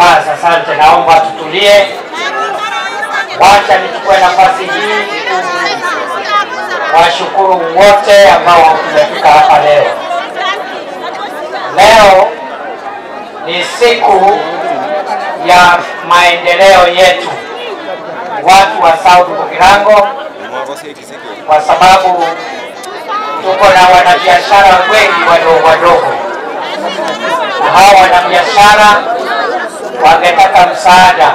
Basi asante, naomba tutulie. Wacha nichukue nafasi hii washukuru wote ambao tumefika hapa leo. Leo ni siku ya maendeleo yetu watu wa South Mugirango, kwa sababu tuko na wanabiashara wengi wadogo wadogo, na hawa wanabiashara wangetaka msaada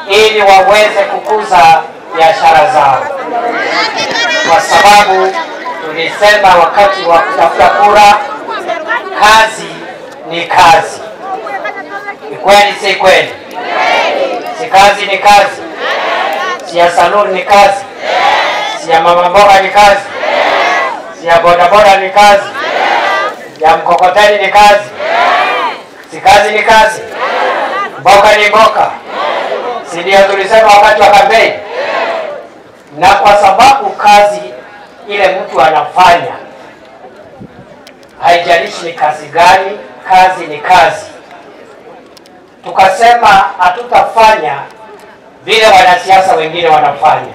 ili waweze kukuza biashara zao, kwa sababu tulisema wakati wa kutafuta kura, kazi ni kazi. Ni kweli si kweli? Si kazi ni kazi? Si ya saluni ni kazi? Si ya mama mboga ni kazi? Si ya bodaboda ni kazi? Ya mkokoteni ni kazi? Si kazi ni kazi? Mboga ni mboga. Si ndio tulisema wakati wa kampeni? Na kwa sababu kazi ile mtu anafanya, haijalishi ni kazi gani, kazi ni kazi. Tukasema hatutafanya vile wanasiasa wengine wanafanya.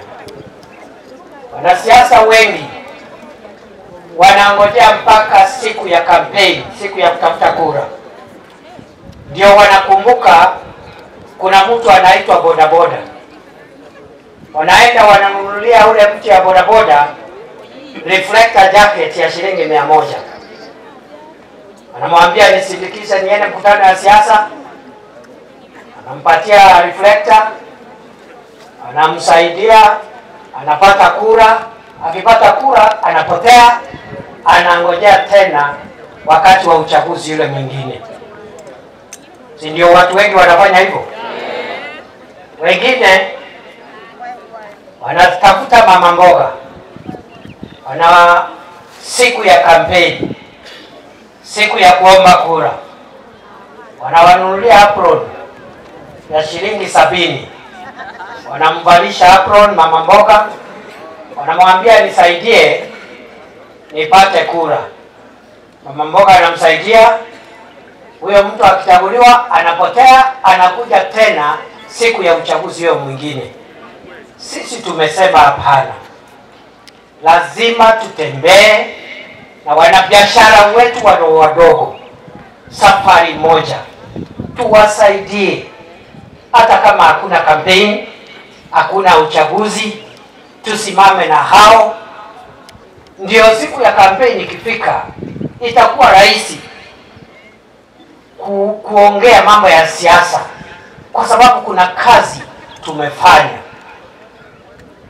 Wanasiasa wengi wanangojea mpaka siku ya kampeni, siku ya kutafuta kura, ndio wanakumbuka kuna mtu anaitwa bodaboda. Wanaenda wananunulia ule mtu ya bodaboda reflector jacket ya shilingi 100. Anamwambia nisindikishe niende mkutano wa siasa. Anampatia reflector, anamsaidia, anapata kura. Akipata kura anapotea, anangojea tena wakati wa uchaguzi yule mwingine. Si ndio watu wengi wanafanya hivyo? Wengine wanatafuta mama mboga, wana siku ya kampeni, siku ya kuomba kura, wanawanunulia apron ya shilingi 70. Wanamvalisha apron mama mboga, wanamwambia nisaidie nipate kura. Mama mboga anamsaidia. Huyo mtu akichaguliwa anapotea, anakuja tena siku ya uchaguzi huyo mwingine. Sisi tumesema hapana. Lazima tutembee na wanabiashara wetu wadogo wadogo safari moja, tuwasaidie. Hata kama hakuna kampeni, hakuna uchaguzi, tusimame na hao. Ndio siku ya kampeni ikifika itakuwa rahisi kuongea mambo ya siasa, kwa sababu kuna kazi tumefanya,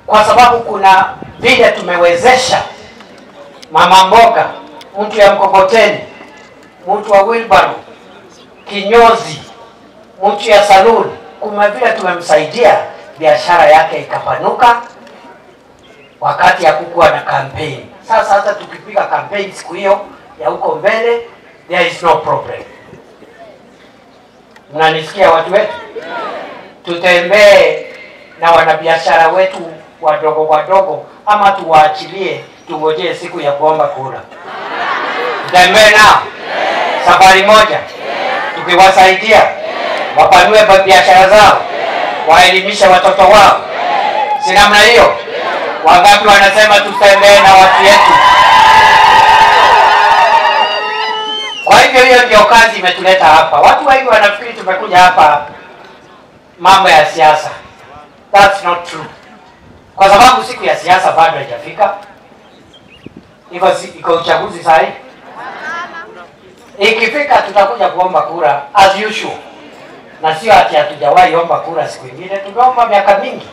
kwa sababu kuna vile tumewezesha mama mboga, mtu ya mkokoteni, mtu wa wheelbarrow, kinyozi, mtu ya saluni. Kuna vile tumemsaidia biashara yake ikapanuka wakati hakukuwa na kampeni. Sasa hata tukipiga kampeni siku hiyo ya huko mbele, there is no problem. Mnanisikia watu wetu? Tutembee na wanabiashara wetu wadogo wadogo, ama tuwaachilie tungojee siku ya kuomba kura? Tutembee nao safari moja, tukiwasaidia wapanue biashara zao, waelimishe watoto wao. Si namna hiyo? Wangapi wanasema tutembee na watu wetu? Kwa hivyo hiyo ndio kazi imetuleta hapa. Watu wengi wanafikiri tumekuja hapa mambo ya siasa. That's not true. Kwa sababu siku ya siasa bado haijafika. Iko uchaguzi sahi. Ikifika tutakuja kuomba kura as usual. Na sio ati hatujawahi omba kura siku nyingine, tumeomba miaka mingi.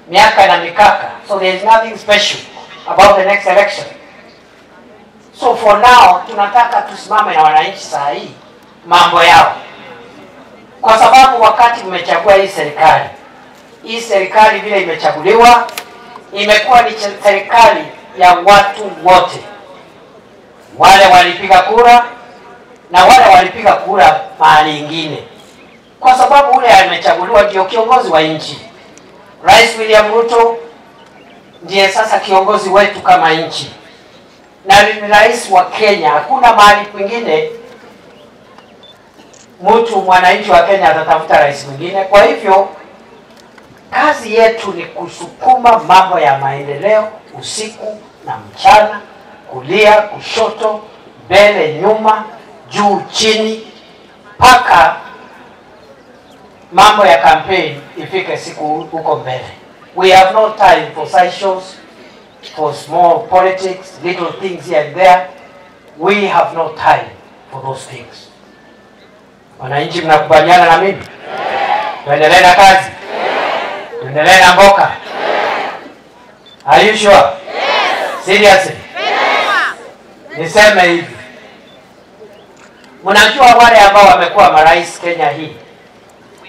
Miaka na mikaka. So there is nothing special about the next election. So for now tunataka tusimame na wananchi saa hii mambo yao. Kwa sababu wakati mmechagua hii serikali, hii serikali vile imechaguliwa imekuwa ni serikali ya watu wote. Wale walipiga kura na wale walipiga kura mahali ingine. Kwa sababu ule amechaguliwa ndio kiongozi wa nchi. Rais William Ruto ndiye sasa kiongozi wetu kama nchi. Na ni rais wa Kenya. Hakuna mahali kwingine Mtu mwananchi wa Kenya atatafuta rais mwingine. Kwa hivyo kazi yetu ni kusukuma mambo ya maendeleo usiku na mchana, kulia, kushoto, mbele, nyuma, juu, chini, mpaka mambo ya campaign ifike siku huko mbele. We have no time for side shows, for small politics, little things here and there. We have no time for those things. Wananchi, mnakubaliana na mimi? Tuendelee na kazi? Tuendelee na mboka? Are you sure? Yes. Seriously? Yes. Niseme hivi. Mnajua wale ambao wamekuwa marais Kenya hii,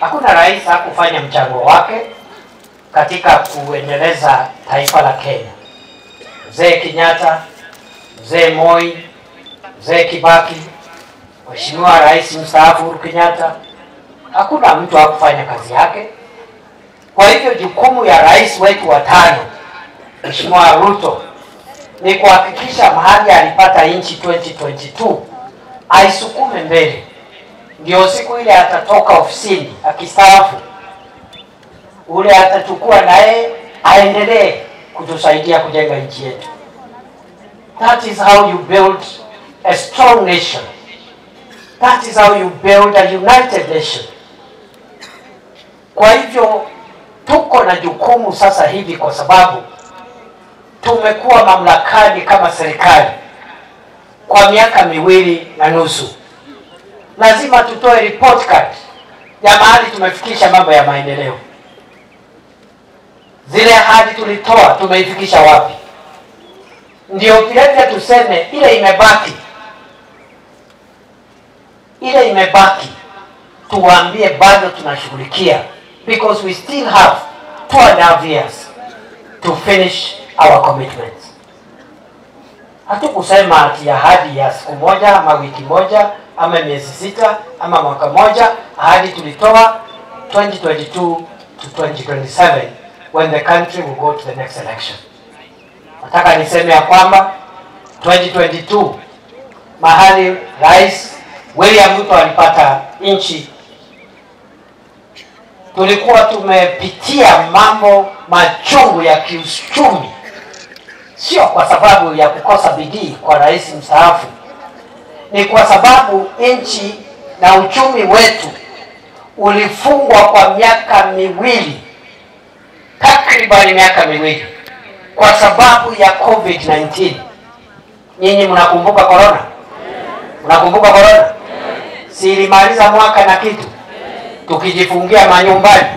hakuna rais hakufanya mchango wake katika kuendeleza taifa la Kenya. Mzee Kenyatta, Mzee Moi, Mzee Kibaki, Mheshimiwa Rais mstaafu Uhuru Kenyatta, hakuna mtu hakufanya kazi yake. Kwa hivyo jukumu ya rais wetu wa tano, Mheshimiwa Ruto, ni kuhakikisha mahali alipata nchi 2022 aisukume mbele, ndio siku ile atatoka ofisini akistaafu, ule atachukua naye aendelee kutusaidia kujenga nchi yetu. That is how you build a strong nation. That is how you build a united nation. Kwa hivyo tuko na jukumu sasa hivi, kwa sababu tumekuwa mamlakani kama serikali kwa miaka 2.5. Lazima tutoe report card ya mahali tumefikisha mambo ya maendeleo. Zile ahadi tulitoa tumeifikisha wapi? Ndio vile tuseme ile imebaki, ile imebaki tuwaambie bado tunashughulikia, because we still have 2.5 years to finish our commitments. Hatukusema ati ahadi ya siku moja ama wiki moja ama miezi 6 ama mwaka moja. Ahadi tulitoa 2022 to 2027 when the country will go to the next election. Nataka niseme ya kwamba 2022 mahali Rais William Ruto alipata nchi, tulikuwa tumepitia mambo machungu ya kiuchumi, sio kwa sababu ya kukosa bidii kwa rais mstaafu, ni kwa sababu nchi na uchumi wetu ulifungwa kwa miaka miwili, takriban miaka miwili, kwa sababu ya COVID-19. Nyinyi mnakumbuka corona? Mnakumbuka corona? Si ilimaliza mwaka na kitu, tukijifungia manyumbani,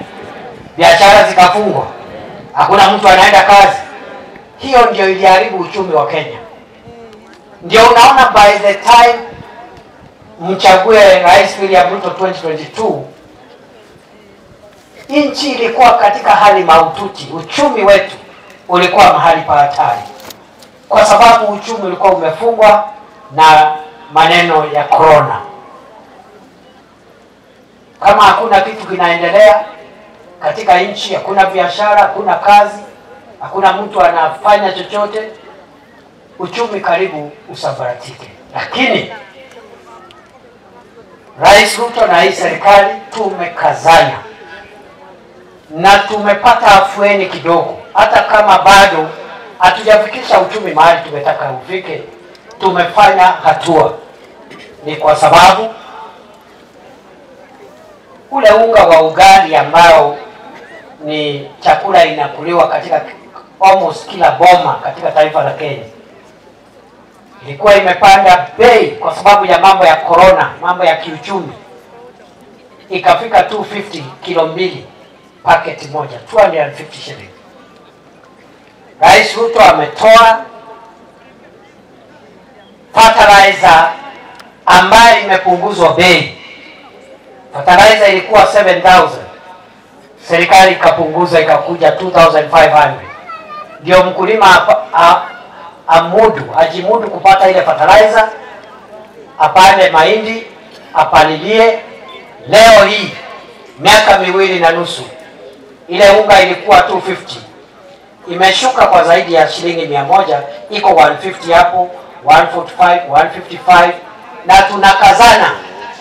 biashara zikafungwa, hakuna mtu anaenda kazi. Hiyo ndio iliharibu uchumi wa Kenya. Ndio unaona by the time mchague Rais William Ruto 2022, nchi ilikuwa katika hali mahututi. Uchumi wetu ulikuwa mahali pa hatari, kwa sababu uchumi ulikuwa umefungwa na maneno ya corona. Kama hakuna kitu kinaendelea katika nchi, hakuna biashara, hakuna kazi, hakuna mtu anafanya chochote, uchumi karibu usambaratike. Lakini Rais Ruto na hii serikali tumekazana na tumepata afueni kidogo, hata kama bado hatujafikisha uchumi mahali tumetaka ufike, tumefanya hatua. Ni kwa sababu ule unga wa ugali ambao ni chakula inakuliwa katika almost kila boma katika taifa la Kenya, ilikuwa imepanda bei kwa sababu ya mambo ya corona, mambo ya kiuchumi, ikafika 250 kilo mbili paketi moja, 250 shillings. Rais Ruto ametoa fertilizer ambayo imepunguzwa bei. Fertilizer ilikuwa 7,000, serikali ikapunguza ikakuja 2,500. Ndio mkulima amudu, ajimudu kupata ile fertilizer, apande mahindi, apalilie. Leo hii miaka 2.5, ile unga ilikuwa 250 imeshuka kwa zaidi ya shilingi 100, iko 150 hapo, 145, 155, na tunakazana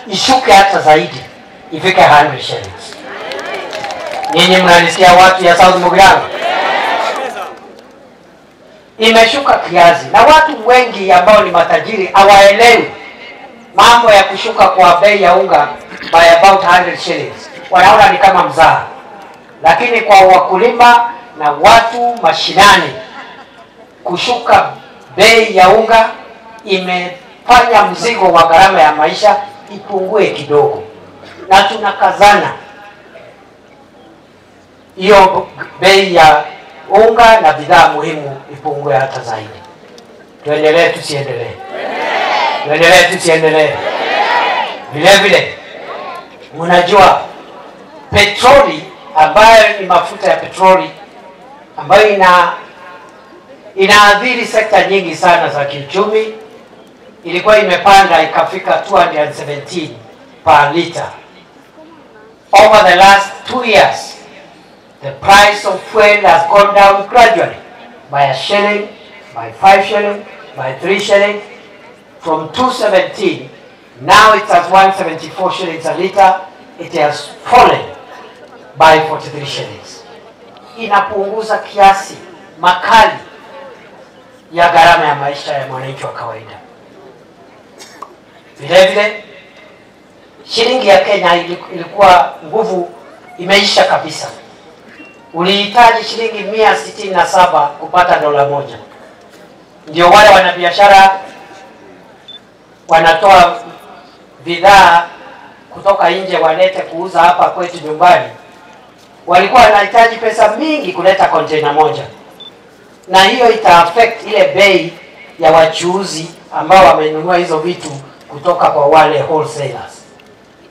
ishuke hata zaidi, ifike 100 shillings. Nyinyi mnanisikia watu ya South Mugirango? Imeshuka kiasi, na watu wengi ambao ni matajiri hawaelewi mambo ya kushuka kwa bei ya unga by about 100 shillings. Wanaona ni kama mzaha. Lakini kwa wakulima na watu mashinani, kushuka bei ya unga imefanya mzigo wa gharama ya maisha ipungue kidogo. Na tunakazana hiyo bei ya unga na bidhaa muhimu ipungue hata zaidi. Tuendelee tusiendelee? Tuendelee tusiendelee? Vile vile mnajua petroli ambayo ni mafuta ya petroli ambayo inaathiri sekta nyingi sana za kiuchumi, ilikuwa imepanda ikafika 217 per liter. Over the last 2 years, the price of fuel has gone down gradually by a shilling, by 5 shilling, by 3 shilling. From 217, now it's at 174 shillings a liter. It has fallen by 43 shillings. Inapunguza kiasi makali ya gharama ya maisha ya mwananchi wa kawaida. Vile vile shilingi ya Kenya ilikuwa nguvu imeisha kabisa. Ulihitaji shilingi 167 kupata dola moja. Ndio wale wanabiashara wanatoa bidhaa kutoka nje walete kuuza hapa kwetu nyumbani, walikuwa wanahitaji pesa mingi kuleta container moja, na hiyo ita affect ile bei ya wachuuzi ambao wamenunua hizo vitu kutoka kwa wale wholesalers.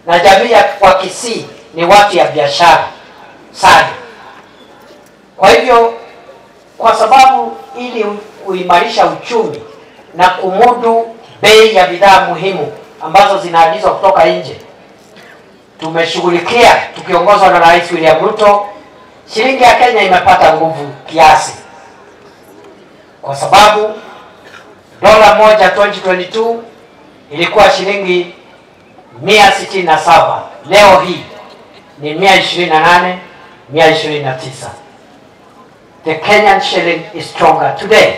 Na jamii ya kwa Kisii ni watu ya biashara sana. Kwa hivyo, kwa sababu ili kuimarisha uchumi na kumudu bei ya bidhaa muhimu ambazo zinaagizwa kutoka nje, tumeshughulikia tukiongozwa na Rais William Ruto. Shilingi ya Kenya imepata nguvu kiasi, kwa sababu dola moja 2022 ilikuwa shilingi 167, leo hii ni 128, 129. The Kenyan shilling is stronger today.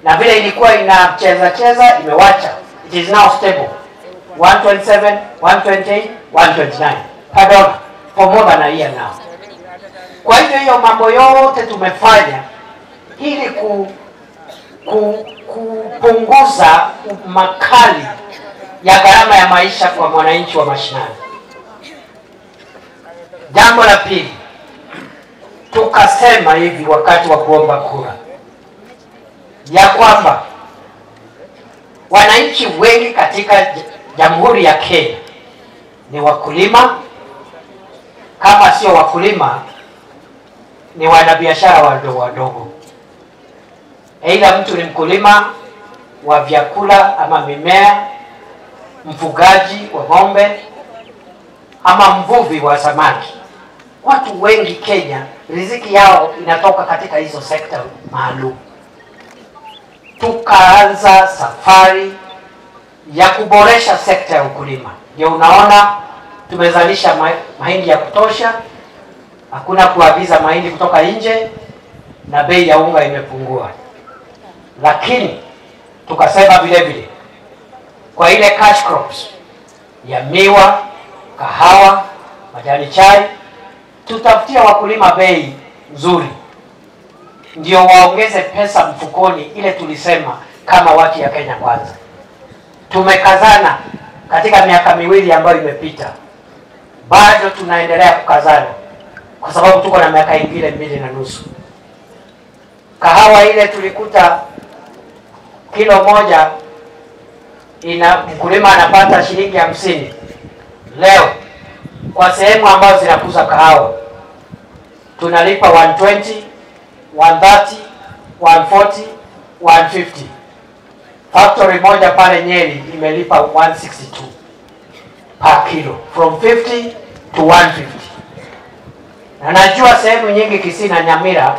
Na vile ilikuwa inacheza cheza imewacha. It is now stable. 127, 128, 129 per dollar for more than a year now. Kwa hivyo hiyo mambo yote tumefanya ili kupunguza makali ya gharama ya maisha kwa mwananchi wa mashinani. Jambo la pili, tukasema hivi wakati wa kuomba kura ya kwamba wananchi wengi katika Jamhuri ya Kenya ni wakulima, kama sio wakulima ni wanabiashara wadogo wadogo. Aidha mtu ni mkulima wa vyakula ama mimea, mfugaji wa ng'ombe ama mvuvi wa samaki. Watu wengi Kenya riziki yao inatoka katika hizo sekta maalum. Tukaanza safari ya kuboresha sekta ya ukulima. Ndio unaona tumezalisha mahindi ya kutosha, hakuna kuagiza mahindi kutoka nje, na bei ya unga imepungua. Lakini tukasema vile vile kwa ile cash crops ya miwa, kahawa, majani chai, tutafutia wakulima bei nzuri ndio waongeze pesa mfukoni. Ile tulisema kama watu ya Kenya Kwanza. Tumekazana katika miaka miwili ambayo imepita, bado tunaendelea kukazana kwa sababu tuko na miaka ingine 2.5. Kahawa ile tulikuta kilo moja ina mkulima anapata shilingi 50. Leo kwa sehemu ambazo zinakuza kahawa tunalipa 120, 130, 140, 150. Factory moja pale Nyeri imelipa 162 per kilo, from 50 to 150. Na najua sehemu nyingi Kisii na Nyamira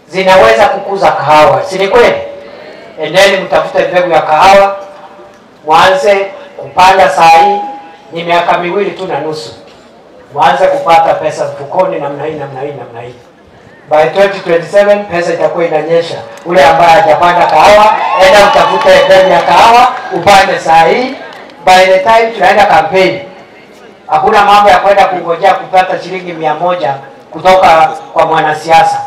zinaweza kukuza kahawa, si ni kweli? Endeni mtafute mbegu ya kahawa, mwanze Kupanda saa hii ni miaka 2.5 tu, mwanze kupata pesa mfukoni namna hii namna hii namna hii. By 2027 pesa itakuwa inanyesha. Ule ambaye hajapanda kahawa, enda utafute mbegu ya kahawa upande saa hii. By the time tunaenda kampeni, hakuna mambo ya kwenda kungojea kupata shilingi 100 kutoka kwa mwanasiasa.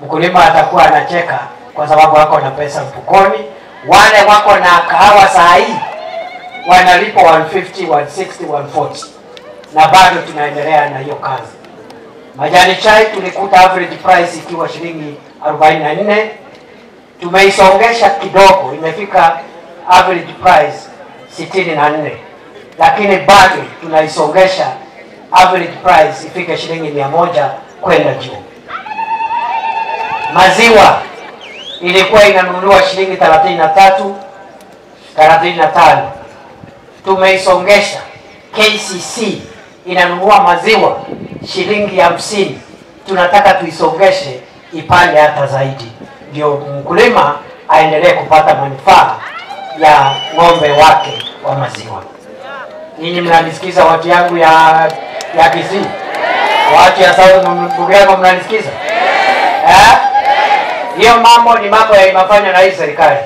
Mkulima atakuwa anacheka kwa sababu wako na pesa mfukoni. Wale wako na kahawa saa hii wanalipwa 150, 160, 140, na bado tunaendelea na hiyo kazi. Majani chai tulikuta average price ikiwa shilingi 44, tumeisongesha kidogo, imefika average price 64, lakini bado tunaisongesha average price ifike shilingi 100 kwenda juu. Maziwa ilikuwa inanunuliwa shilingi 33, 35, tumeisongesha. KCC inanunua maziwa shilingi 50, tunataka tuisongeshe ipande hata zaidi, ndio mkulima aendelee kupata manufaa ya ng'ombe wake wa maziwa. Ninyi mnanisikiza watu yangu ya Kisii? Watu ya South Mugirango mnanisikiza? Hiyo mambo ni mambo yamefanywa na hii serikali.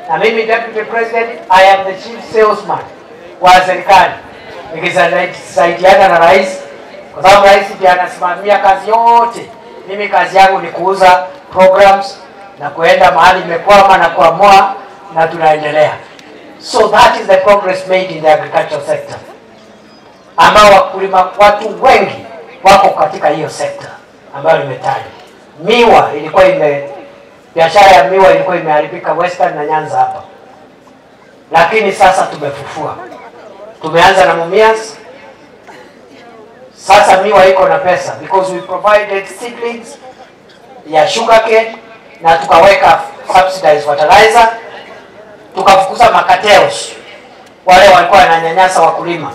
Na mimi Deputy President, I am the chief salesman wa serikali, nikisaidiana na rais, kwa sababu rais ndiye anasimamia kazi yote. Mimi kazi yangu ni kuuza programs na kuenda mahali imekwama na kuamua, na tunaendelea. So that is the progress made in the agricultural sector, ambao wakulima watu wengi wako katika hiyo sekta ambayo nimetaja. Miwa ilikuwa biashara ya miwa ilikuwa imeharibika Western na Nyanza hapa, lakini sasa tumefufua. Tumeanza na Mumias. Sasa miwa iko na pesa because we provided seedlings ya sugarcane na tukaweka subsidized fertilizer, tukafukuza makateos wale walikuwa wananyanyasa wakulima.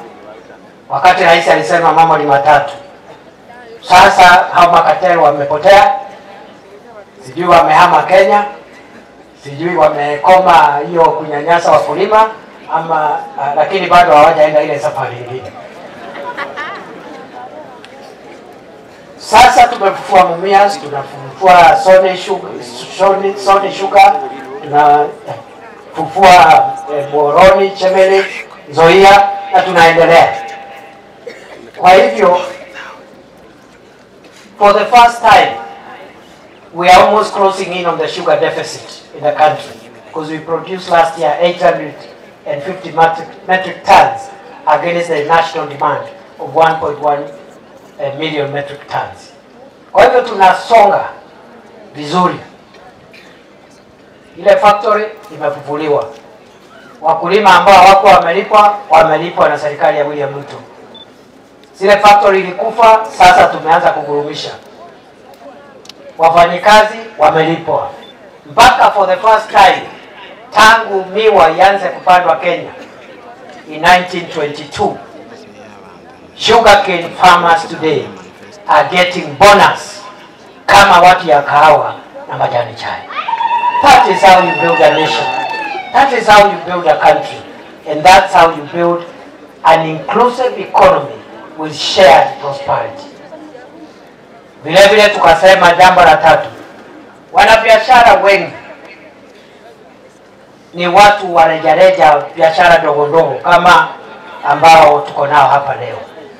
Wakati rais alisema mambo ni matatu, sasa hao makatelo wamepotea, sijui wamehama Kenya, sijui wamekoma hiyo kunyanyasa wakulima ama, lakini bado hawajaenda ile safari nyingine. Sasa tumefufua Mumias, tunafufua Sony Sugar, tunafufua Moroni, Chemele, Nzoia, na tunaendelea. Kwa hivyo, for the first time, we are almost closing in on the sugar deficit in the country, because we produced last year 850 metric tons against the national demand of 1.1 million metric tons. Kwa hivyo tunasonga vizuri. Ile factory imefufuliwa. Wakulima ambao hawako wamelipwa, wamelipwa na serikali ya William Ruto. Zile factory ilikufa, sasa tumeanza kugurumisha. Wafanyikazi wamelipwa. Mpaka for the first time tangu miwa ianze kupandwa Kenya in 1922, sugarcane farmers today are getting bonus kama watu ya kahawa na majani chai. That is how you build a nation. That is how you build a country. And that's how you build an inclusive economy with shared prosperity. Vile vile tukasema jambo la tatu, wanabiashara wengi ni watu wa rejareja, biashara ndogo ndogo kama ambao tuko nao hapa leo.